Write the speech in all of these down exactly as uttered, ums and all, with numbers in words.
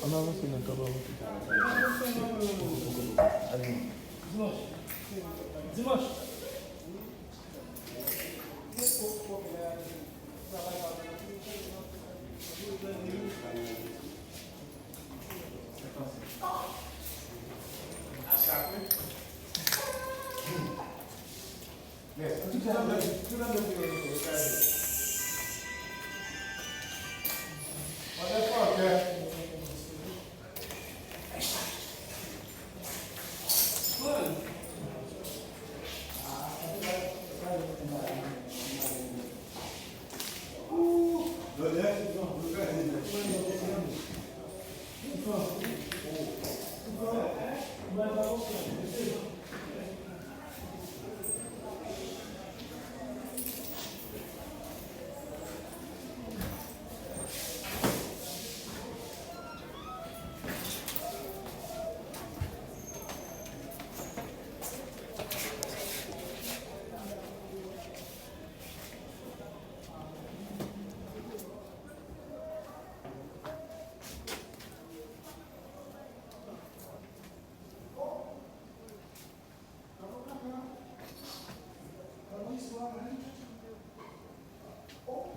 Ann avanse nan kaba oke. Dimanch. Dimanch.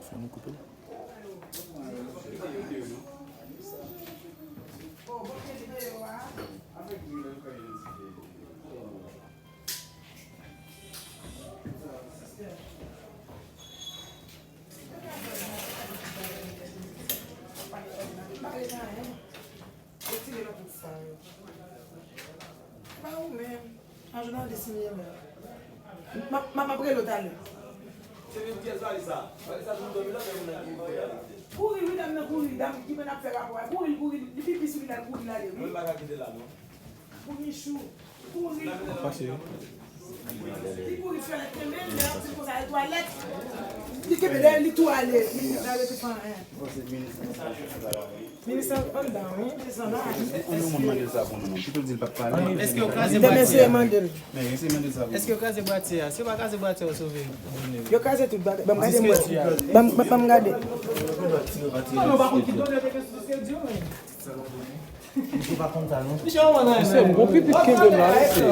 Fò nou koupe l. Retire nan tout sa yo. Pa ou menm. A jounalis li ye menm. M ap, m ap, m ap rele w talè. Se menm pyès valiz sa. Valiz sa tou dòmi la, men moun nan ki voye a. Kouri wi, dam nan kouri. Dam ki menm ap fè rapò a. Kouri, kouri. Li pipi sou li la, l kouri l ale wi. Mwen pa ka kite la non. Pou Michou. Kouri. Pase. Li kouri twalèt kenbe l, lè l ap di konsa al twalèt. Li kenbe dèyè li tou ale. Li, li pa rete fè anyen. Minis la anndan wi, desann la. Ann yon moun mande l sa pou nou non. Kite l di l p ap pale. Èske yo kraze bwatiye a? Demen se mande l. Men, eseye mande l sa pou nou. Èske yo kraze bwatiye a? Si yo pa kraze bwatiye a, yo sove. Yo kraze tout bagay. Ban m gade mwen. Ban m, ban m gade. Non, non, pa konn ki donè te gen sou diske di yo, men. Misye pa konn sa non. Misye yon moun. Misye bon pipi kenbe m la, mesye.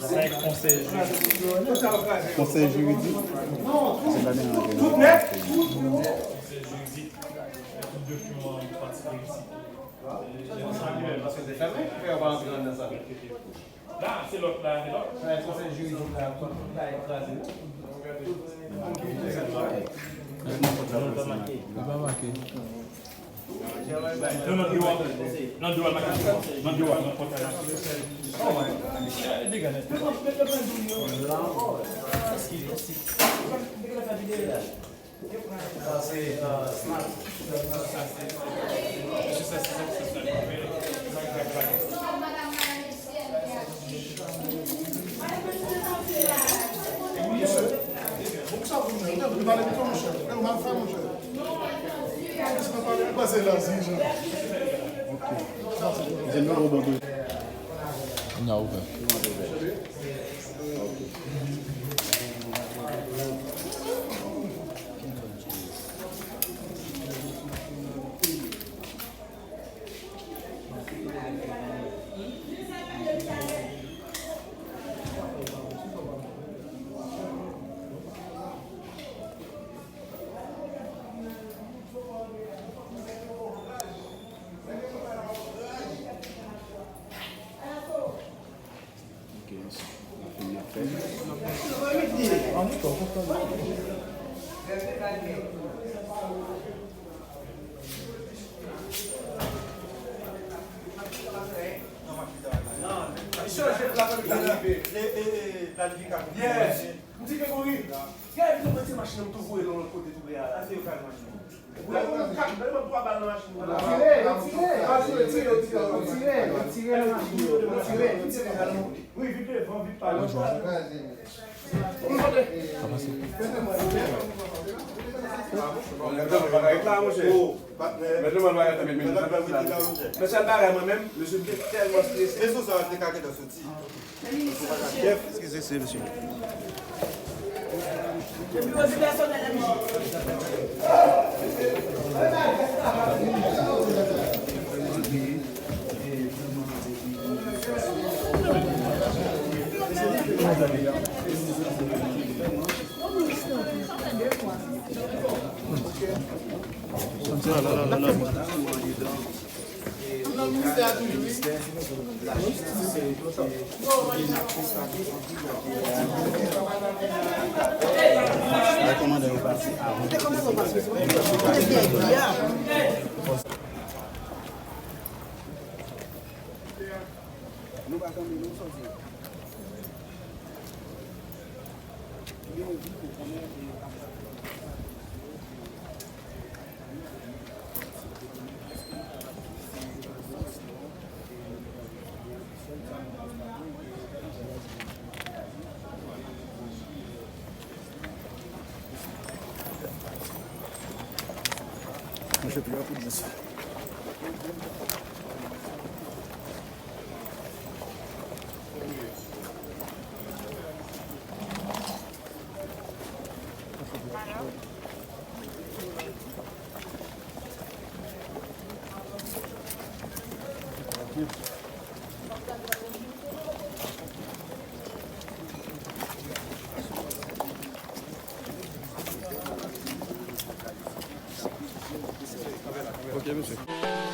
Sa e konsèy jiri-, konsèy jiridik. Se pa deranje non. Konsèy jiridik, tout dokiman pati politik. Paske se fèmen, fè yo pa antre anndan sa. La, se lòt la, se lòt. Sa e konsèy jiridik la, tout, tout la e kraze. Tout. Li pa make. Non, nan dewa, nan dewa, nan dewa, nan pòtay la. Dega nèt. Sa se, euh, Smart. Ok. N a ouvè. Yes. M di ke kouri. Gade videyo mwen ti machin nan m tou voye l yon lòt kote tou prè a la. Se yo k al machin nan. Ou la konn kat bèl mwen twa bal nan machin nan. Tire, tire, tire, tire, tire nan machin nan. Tire, tire. Wi, vit devan, vit pa. Mesye, l bagay mwen menm, mesye, m te tèlman strese. Eskize, se mesye. Le bureau du personnel, M J. Nou pa tande nou sòti. Mwen jete yon kout dlo. Ok, mesye.